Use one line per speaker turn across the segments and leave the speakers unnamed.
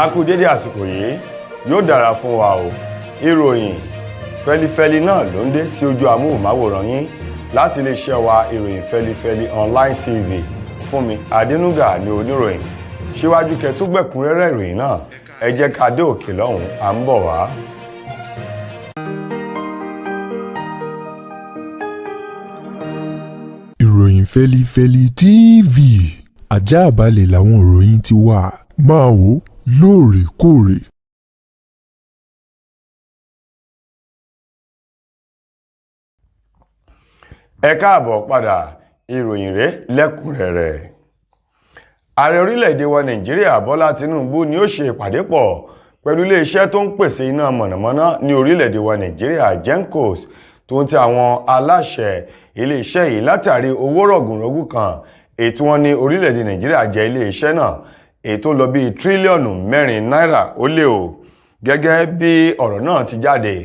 A kú dédé àsìkò yìí, yóò dára fún wa o. Ìròyìn fẹlifẹli náà ló ń dé sí ojú amóhùnmáwòrán yín láti iléeṣẹ́ wa, Ìròyìn Fẹlifẹli Online TV. Fúnmi Adénúgà ní oníròyìn. Síwájú kẹ́ tó gbẹ̀kúnrẹ́rẹ́ ìròyìn náà, ẹ jẹ́ ká dé òkè lọ́hùn, à ń bọ̀ wá.
Ìròyìn Fẹ́lifẹ́li TV, àjààbálẹ̀ làwọn ìròyìn ti wà, máa wò ó lóòrèkóòrè.
Ẹ káàbọ̀ padà, ìròyìn rẹ̀ lẹ́kùnrẹ́rẹ́. Ààrẹ orílẹ̀-èdè wa Nàìjíríà Bọ́lá Tinubu ni ó ṣe ìpàdé pọ̀ pẹ̀lú iléeṣẹ́ tó ń pèsè iná mọ̀nàmọ́ná ní orílẹ̀-èdè wa Nàìjíríà, GENCOs, tó ń ti àwọn aláṣẹ iléeṣẹ́ yìí látàrí owó rọ̀gùnrọ̀gùn kan ètò wọn ní orílẹ̀-èdè Nàìjíríà jẹ iléeṣẹ́ náà, ètò lọ bíi tírílíọ̀nù 4 náírà ó lé o. Gẹ́gẹ́ bí ọ̀rọ̀ náà ti jáde,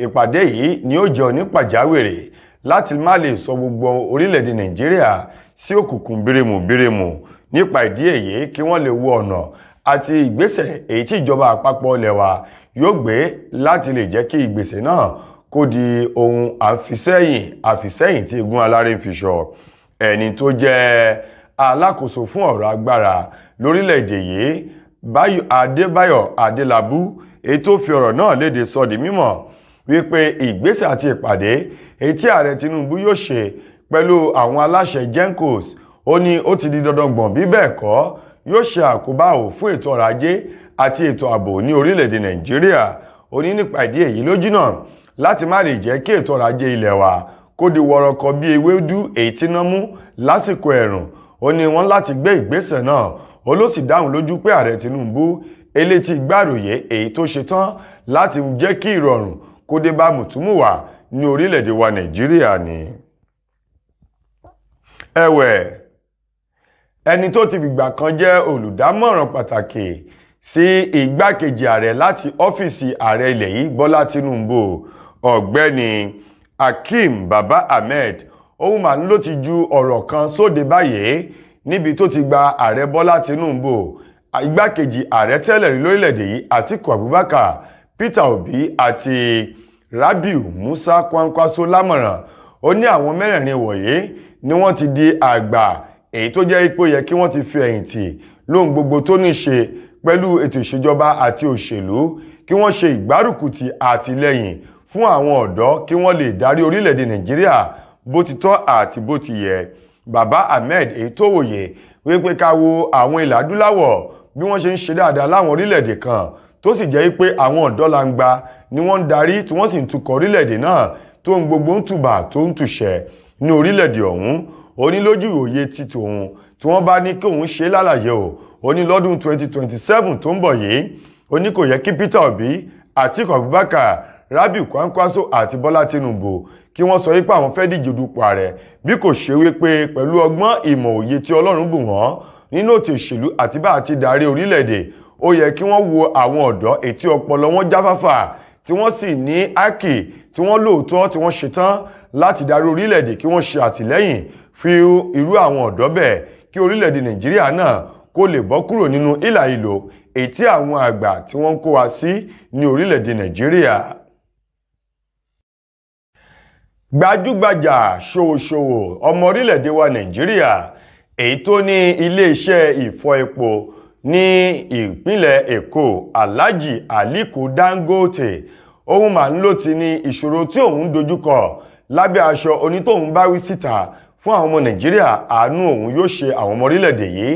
ìpàdé yìí ni ó jẹ́ onípàjáwìrì láti má lè sọ gbogbo orílẹ̀-èdè Nàìjíríà sí òkùnkùn bírímù nípa ìdí èyí kí wọ́n lè wo ọ̀nà àti ìgbésẹ̀ èyí tí ìjọba àpapọ̀ ilẹ̀ wa yóò gbé láti lè jẹ́ kí ìgbésẹ̀ náà kó di ohun àfisẹ́yìn tí egun aláré fi sọ. Ẹni tó jẹ́ alákòóso fún ọ̀rọ̀ agbára lórílẹ̀-èdè yìí, Adébáyọ̀ Adélábù, èyí tó fi ọ̀rọ̀ náà léde, sọ di mímọ̀ wípé ìgbésẹ̀ àti ìpàdé èyí tí ààrẹ Tinubu yóò ṣe pẹ̀lú àwọn aláṣẹ GENCOs, ó ní ó ti di dandan gbọ̀n, bí bẹ́ẹ̀ kọ́ yóò ṣe àkóbá ò fún ètò ọrọ̀ ajé àti ètò ààbò ní orílẹ̀-èdè Nàìjíríà. Ó ní nípa ìdí èyí lójúnà láti má lè jẹ́ kí ètò ọrọ̀ ajé ilẹ̀ wa kó di wọ̀rọ̀kọ bí ewédú èyí tí ná mú lásìkò ẹ̀rùn. Ó ní wọ́n láti gbé ìgbésẹ̀ náà. Ó ló sì dáhùn lójú pé ààrẹ Tinubu elétí gbàròyé èyí tó ṣe tán láti jẹ́ kí ìrọ̀rùn kó dé bá mùtúmùwà ní orílẹ̀-èdè wa Nàìjíríà ni. Ẹ̀wẹ̀, ẹni tó ti fìgbà kan jẹ́ olùdámọ̀ràn pàtàkì sí igbákejì ààrẹ láti ọ́fíìsì ààrẹ ilẹ̀ yìí Bọ́lá Tinubu, ọ̀gbẹ́ni Hakeem Baba Ahmed, òun mà ń ló ti ju ọ̀rọ̀ kan sóde báyìí níbi tó ti gba ààrẹ Bọ́lá Tinubu, igbákejì ààrẹ tẹ́lẹ̀ rí lórílẹ̀-èdè yìí Atiku Abubakar, Peter Obi àti Rabiu Musa Kwankwaso lámọ̀ràn. Ó ní àwọn mẹ́rẹ̀ẹ̀rin wọ̀nyí ni wọ́n ti di àgbà èyí tó jẹ́ ipò yẹ kí wọ́n ti fi ẹ̀yìn tì lóhun gbogbo tó ní ṣe pẹ̀lú ètò ìṣèjọba àti òṣèlú, kí wọ́n ṣe ìgbárùkùtì àtìlẹ́yìn fún àwọn ọ̀dọ́ kí wọ́n lè darí orílẹ̀-èdè Nàìjíríà bó ti tọ́ àti bó ti yẹ. Bàbá Ahmed èyí tó wòye wípé ká wo àwọn ilẹ̀ adúláwọ̀ bí wọ́n ṣe ń ṣe dáadáa láwọn orílẹ̀-èdè kan, tó sì jẹ́ pé àwọn ọ̀dọ́ langba ni wọ́n ń darí tí wọ́n sì ń tukọ̀ orílẹ̀-èdè náà tó ń gbogbo ń tùbà tó ń tùṣẹ̀ ní orílẹ̀-èdè ọ̀hún. Ó ní lójú òye ti tòun, tí wọ́n bá ní kí òun ṣe lálàyé o, ó ní lọ́dún 2027 tó ń bọ̀ yìí, ó ní kò yẹ kí Peter Obi, Atiku Abubakar, Rabiu Kwankwaso àti Bọ́lá Tinubu kí wọ́n sọ wípé àwọn fẹ́ díje dupò ààrẹ, bí kò ṣe wípé pẹ̀lú ọgbọ́n ìmọ̀ òye tí Ọlọ́run bù wọ́n nínú ètò ìṣèlú àti bá àti darí orílẹ̀-èdè, ó yẹ kí wọ́n wo àwọn ọ̀dọ́ ètí ọpọlọ wọn jáfáfá tí wọ́n sì ní ákì, tí wọ́n lóòótọ́, tí wọ́n ṣetán láti darí orílẹ̀-èdè, kí wọ́n ṣe àtìlẹ́yìn fi irú àwọn ọ̀dọ́ bẹ́ẹ̀ kí orílẹ̀-èdè Nàìjíríà náà kó lè bọ́ kúrò nínú ìlà ìlò èyí tí àwọn àgbà tí wọ́n ń kó wa sí ní orílẹ̀-èdè Nàìjíríà. Gbajúgbajà ṣòwòṣòwò ọmọ orílẹ̀-èdè wa Nàìjíríà èyí tó ní iléeṣẹ́ ìfọ epo ní ìpínlẹ̀ Èkó, Alhaji Aliko Dangote, òun mà ń ló ti ní ìṣòro tí òun dojúkọ lábẹ́ aṣọ onítòun bá wí síta fún àwọn ọmọ Nàìjíríà, àánú òun yóò ṣe àwọn ọmọ orílẹ̀-èdè yìí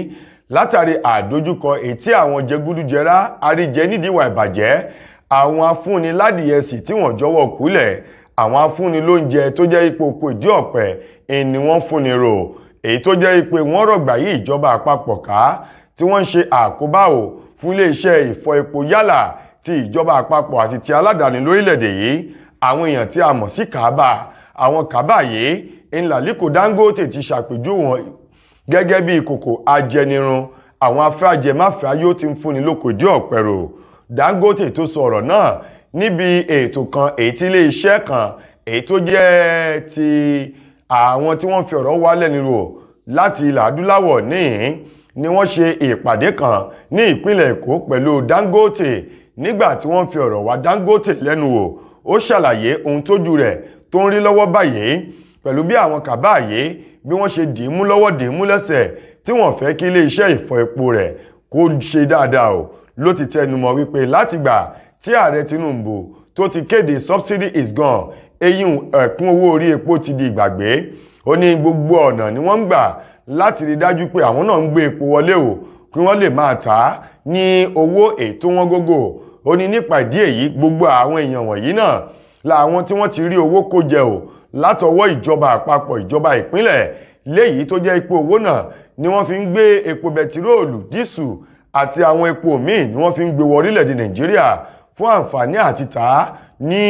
látàrí àdójúkọ èyí tí àwọn jẹgúdújẹrá àríjẹ nídìíwà ìbàjẹ́, àwọn afúnni ládìyẹsì tí wọ́n jọ̀wọ́ kúlẹ̀, àwọn afúnni lóúnjẹ tó jẹ́ ipò oko ìdí ọ̀pẹ ni wọ́n fúnni rò, èyí tó jẹ́ pé wọ́n rọ̀gbà yí ìjọba àpapọ̀ ká tí wọ́n ń ṣe àkóbá ò fún iléeṣẹ́ ìfọ epo yálà ti ìjọba àpapọ̀ àti ti aládàáni lórílẹ̀-èdè yìí. Àwọn èèyàn tí a mọ̀ sí kàábà, àwọn kàábà yìí ńlá Aliko Dangote ti ṣàpèjúwe gẹ́gẹ́ bí ìkòkò ajẹnirun, àwọn afẹ́ajẹmáfẹ́ yóò ti ń fúnni lóko ìdí ọ̀pẹ rò. Dangote tó sọ ọ̀rọ̀ náà níbi ètò kan èyí tí iléeṣẹ́ kan èyí tó jẹ́ ti àwọn tí wọ́n fi ọ̀rọ̀ wá lẹ́nu rò láti ilẹ̀ adúláwọ̀ níhìn Ni wọ́n ṣe ìpàdé kan ní ìpínlẹ̀ Èkó pẹ̀lú Dangote. Nígbà tí wọ́n fi ọ̀rọ̀ wá Dangote lẹ́nu wò, ó ṣàlàyé ohun tójú rẹ̀ tó ń rí lọ́wọ́ báyìí pẹ̀lú bí àwọn kàbá yìí bí wọ́n ṣe dì í mú lọ́wọ́, dì í mú lẹ́sẹ̀, tí wọ́n fẹ́ kí iléeṣẹ́ ìfọ epo rẹ̀ kó ṣe dáadáa o. Ló ti tẹnumọ́ wípé látìgbà tí ààrẹ Tinubu tó ti kéde "subsidy is gone", eyín ẹ̀kún owó orí epo ti di ìgbàgbé. Ó ní gbogbo ọ̀nà ni wọ́n ń gbà láti rí dájú pé àwọn náà ń gbé epo wọlé o, kí wọ́n lè máa tà á ní owó ètò wọn gógó. Ó ní nípa ìdí èyí, gbogbo àwọn èèyàn wọ̀nyí náà làwọn tí wọ́n ti rí owó kó jẹ o látọwọ́ ìjọba àpapọ̀, ìjọba ìpínlẹ̀, léyìí tó jẹ́ pé owó náà ni wọ́n fi ń gbé epo bẹtiróòlù, dísù àti àwọn epo míì ni wọ́n fi ń gbé wọ orílẹ̀-èdè Nàìjíríà fún àǹfààní àti tà á ní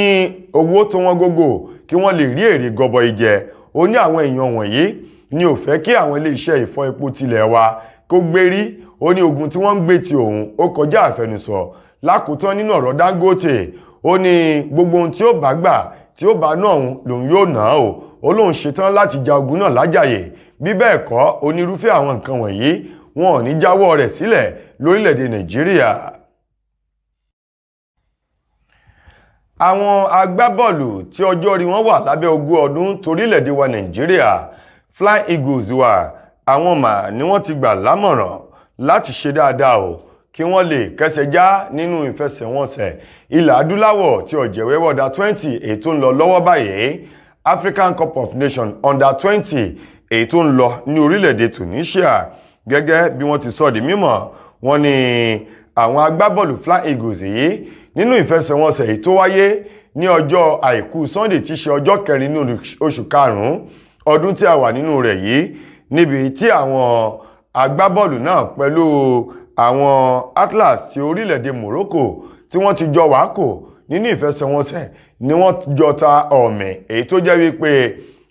owó tó wọ́n gógó kí wọ́n lè rí èrè gọbọi jẹ. Ó ní àwọn èèyàn wọ̀nyí ni ò fẹ́ kí àwọn iléeṣẹ́ ìfọ epo tilẹ̀ wa kó gbérí. Ó ní ogun tí wọ́n ń gbé ti òun ó kọjá àfẹnusọ. Lákòótán nínú ọ̀rọ̀ Dangote, ó ní gbogbo ohun tí ó bá gbà tí ó bá ná òun lòun yóò ná o. Ó lóun ṣetán láti ja ogun náà lájàyè, bí bẹ́ẹ̀ kọ́, onírúfẹ́ àwọn nǹkan wọ̀nyí wọn ò ní jáwọ́ rẹ̀ sílẹ̀ lórílẹ̀‐èdè Nàìjíríà. Àwọn agbábọ́ọ̀lù tí ọjọ́ orí wọn wà lábẹ́ 20 ọdún torílẹ̀‐èdè wa Nàìjíríà, Flying Eagles wa, àwọn mà ni wọ́n ti gbà lámọ̀ràn láti ṣe dáadáa o, kí wọ́n lè kẹsẹ̀ já nínú ìfẹsẹ̀wọnsẹ̀ ilẹ̀ adúláwọ̀ tí ọ̀jẹ̀wẹ́wẹ́ under 20 èyí tó ń lọ lọ́wọ́ báyìí, African Cup of Nations under 20 èyí tó ń lọ ní orílẹ̀-èdè Tunisia. Gẹ́gẹ́ bí wọ́n ti sọ di mímọ̀, wọ́n ní àwọn agbábọ́ọ̀lù Flying Eagles yìí, nínú ìfẹsẹ̀wọnsẹ̀ èyí tó wáyé ní ọjọ́ àìkú Sunday tí í ṣe ọjọ́ 4 nínú oṣù karùn-ún ọdún tí a wà nínú rẹ̀ yìí, níbi tí àwọn agbábọ́ọ̀lù náà pẹ̀lú àwọn Atlas ti orílẹ̀-èdè Morocco tí wọ́n ti jọ wákò nínú ìfẹsẹ̀wọnsẹ̀ ni wọ́n jọ ta ọ̀mì, èyí tó jẹ́ wípé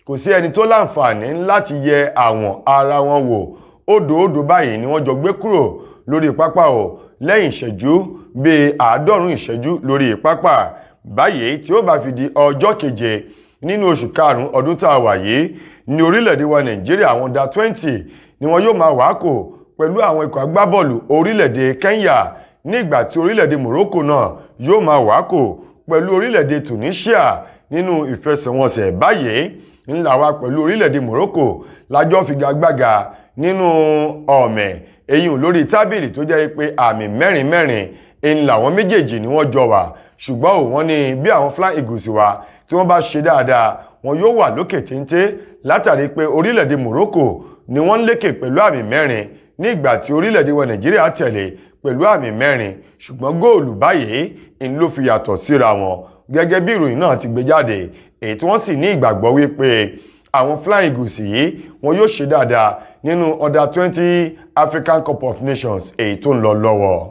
kò sí ẹni tó láǹfààní láti yẹ àwọn ara wọn wò. Odò odò báyìí ni wọ́n jọ gbé kúrò lórí pápá o lẹ́yìn ìṣẹ́jú bíi 90 ìṣẹ́jú lórí pápá. Báyìí, tí ó bá fi di ọjọ́ 7 nínú oṣù karùn-ún ọdún tá a wà yìí ní orílẹ̀-èdè wa Nàìjíríà, àwọn under 20 ni wọn yóò máa wákò pẹ̀lú àwọn ikọ̀ agbábọ́ọ̀lù orílẹ̀-èdè Kenya, nígbà tí orílẹ̀-èdè Morocco náà yóò máa wákò pẹ̀lú orílẹ̀-èdè Tunisia nínú ìfẹsẹ̀wọnsẹ̀. Báyìí ńlá wa pẹ̀lú orílẹ̀-èdè Morocco lájọ́ figagbága nínú ọ̀mẹ̀ eyín lórí tábìlì, tó jẹ́ pé àmì mẹ́rin mẹ́rin ń làwọn méjèèjì ni wọ́n jọ wà. Ṣùgbọ́n ò wọ́n ní bí àwọn Flying Eagles wa tí wọ́n bá ṣe dáadáa, wọn yóò wà lókè téńté, látàrí pé orílẹ̀-èdè Morocco ni wọ́n ń lékè pẹ̀lú àmì 4, ní ìgbà tí orílẹ̀-èdè wa Nàìjíríà tẹ̀lé pẹ̀lú àmì 4, ṣùgbọ́n góòlù báyìí ń ló fi yàtọ̀ síra wọn, gẹ́gẹ́ bí ìròyìn náà ti gbé jáde, èyí tí wọ́n sì ní ìgbàgbọ́ wípé àwọn Flying Eagles yìí wọn yóò ṣe dáadáa nínú under 20 African Cup of Nations èyí tó ń lọ lọ́wọ́.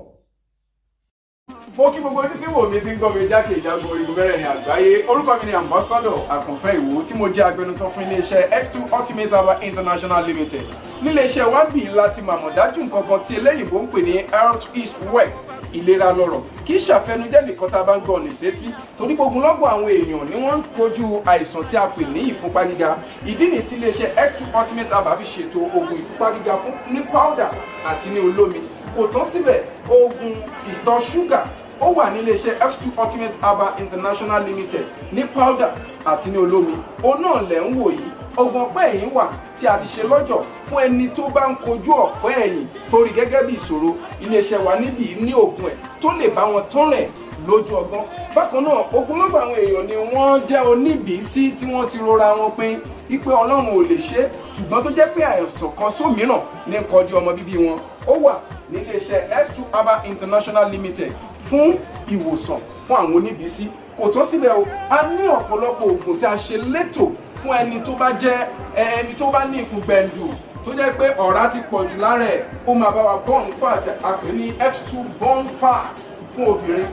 Mo kí gbogbo ojú tí wò mí, tí ń gbọ́ mi jákèjádò orígun mẹ́rẹ̀ẹ̀rin àgbáyé. Orúkọ mi ni Ambassador Àkànfẹ́ Ìwò, tí mo jẹ́ agbẹnusọ fún iléeṣẹ́ X2 Ultimate Herbal International Limited. Níléeṣẹ́ wa bì láti màmọ̀ dájú nǹkan kan tí eléyìnbó ń pè ní health is wealth, ìlera lọ́rọ̀. Kì í ṣàfẹnujẹ́ nìkan tá a bá ń gbọ́ ọ̀nà sétí, torí gbogbo lọ́gbọ̀n àwọn èèyàn ni wọ́n ń kojú àìsàn tí a pè ní ìfúnpá gíga. Ìdí nìyí tí iléeṣẹ́ X2 Ultimate Herbal fi ṣètò oògùn ìfúnpá gíga fún ní powder àti ní olómi. Kò tán síbẹ̀, oògùn ìtọ̀ ṣúgà ó wà ní iléeṣẹ́ X2 Ultimate Herbal International Limited ní powder àti ní olómi. Òun náà lẹ̀ ń wò yìí. Oògùn ọ̀pẹ́ ẹ̀yìn wà tí a ti ṣe lọ́jọ̀ fún ẹni tó bá ń kojú ọ̀pẹ́ ẹ̀yìn torí gẹ́gẹ́ bí ìṣòro. Iléeṣẹ́ wa níbí ní oògùn ẹ̀ tó lè bá wọn tán rẹ̀ lójú ọgbọ́n. Bákan náà, ogunlọ́gọ̀ àwọn èèyàn ni wọ́n jẹ́ oníbìísí tí wọ́n ti rora wọn pin wípé Ọlọ́run ò lè ṣe é, ṣùgbọ́n tó jẹ́ pé àìsàn kan sómìíràn ní kọjú ọmọ bíbí wọn. Ó wà níléeṣẹ́ X2 Herbal International Limited fún ìwòsàn fún àwọn oníbìísí. Kò tán síbẹ̀ o, a ní ọ̀pọ̀lọpọ̀ oògùn tí a ṣe létò fún ẹni tó bá jẹ́ ẹni tó bá ní ikùn gbẹ̀ǹdù, tó jẹ́ pé ọ̀rá ti pọ̀ jù lára ẹ̀. Ó máa bá wa burn fat, a pè ní X2 burn fat fún obìnrin.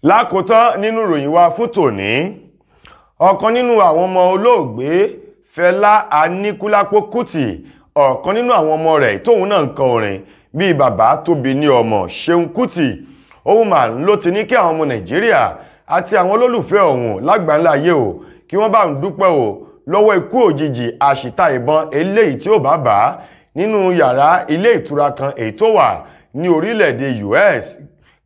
Lákòótán nínú ìròyìn wa fún tòní, ọ̀kan nínú àwọn ọmọ olóògbé Fẹlá Aníkúlápó Kútì, ọ̀kan nínú àwọn ọmọ rẹ̀ tóun náà ń kọ orin bíi bàbá tó bí ní ọmọ, Ṣeun Kútì, òun mà ló ti ní kí àwọn ọmọ Nàìjíríà àti àwọn olólùfẹ́ òun lágbàńlá ayé o, kí wọ́n bá ń dúpẹ́ o lọ́wọ́ ikú òjijì àṣìta ìbọn eléyìí tí ó bá bá Nínú yàrá ilé ìtura kan èyí tó wà ní orílẹ̀-èdè US.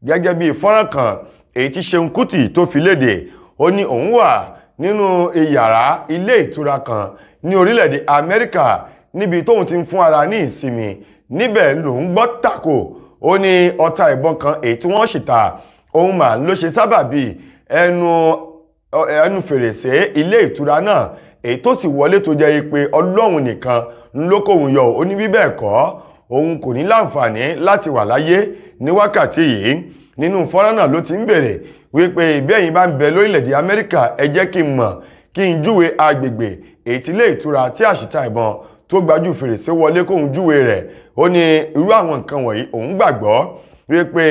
Gẹ́gẹ́ bí fọ́nrán kan èyí tí Ṣeun Kútì tó fi léde, ó ní òun wà nínú yàrá ilé ìtura kan ní orílẹ̀-èdè Amẹ́ríkà níbi tóun ti ń fún ara ní ìsinmi. Níbẹ̀ lòun gbọ́ tàkò, ó ní ọta ìbọn kan èyí tí wọ́n ṣìta òun mà ló ṣe sábàbí ẹnu fèrèsé ilé ìtura náà èyí tó sì wọlé, tó jẹ́ pé Ọlọ́run nìkan ló kóun yọ. Ó ní bí bẹ́ẹ̀ kọ́, òun kò ní láǹfààní láti wà láyé ní wákàtí yìí. Nínú fọ́nrán náà ló ti ń bèrè wípé bí ẹ̀yin bá ń bẹ lórílẹ̀‐èdè Amẹ́ríkà, ẹ jẹ́ kí n mọ̀, kí n júwe agbègbè èyí tí ilé ìtura tí àṣìta ìbọn tó gbajú fèrèsé wọlé, kóun júwe rẹ̀. Ó ní irú àwọn nǹkan wọ̀nyí, òun gbàgbọ́ wípé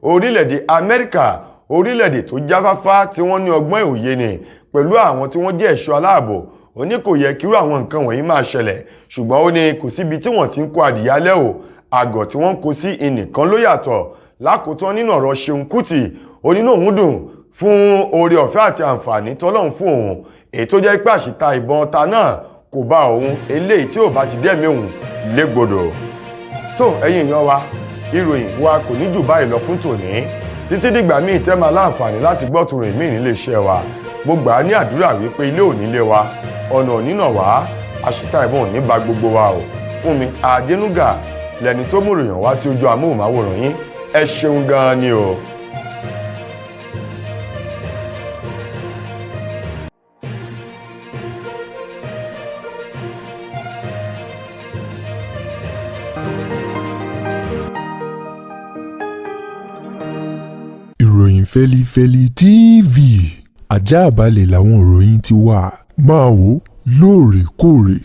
orílẹ̀-èdè Amẹ́ríkà, orílẹ̀-èdè tó jáfáfá tí wọ́n ní ọgbọ́n ìòye ni, pẹ̀lú àwọn tí wọ́n jẹ́ ẹ̀ṣọ́ aláàbò, ó ní kò yẹ kí irú àwọn nǹkan wọ̀nyí máa ṣẹlẹ̀. Ṣùgbọ́n ó ní kò síbi tí wọ́n ti ń kó adìyálẹ̀ o, àgọ̀ tí wọ́n ń kó sí ìnìkan ló yàtọ̀. Lákòótán nínú ọ̀rọ̀ Ṣeun Kútì, ó ní inú òun dùn fún oore ọ̀fẹ́ àti àǹfààní tọ́lọ́run fún òun, èyí tó jẹ́ pé àṣìta ìbọn ọta náà kò bá òun, eléyìí tí ò bá ti dẹ́mi òun légbodò. Tó ẹ̀yin èèyàn wa, ìròyìn wa kò ní jù báyìí lọ fún tòní. Títí dìgbà míì tẹ́ máa láǹfààní láti gbọ́ tòrò míì nílé iṣẹ́ wa, mo gbà á ní àdúrà wípé ilé ò ní lé wa, ọ̀nà ò ní nà wá, àṣìta ìbọn ò ní ba gbogbo wa o. Fúnmi Adénúgà lẹni tó mú ìròyìn wá sí ojú amóhùnmáwòrán yín. Ẹ ṣeun gan-an ni o.
Ìròyìn Fẹ́lifẹ́li TV, àjààbalẹ̀ làwọn ìròyìn ti wà. Máa wò lóòrèkóòrè.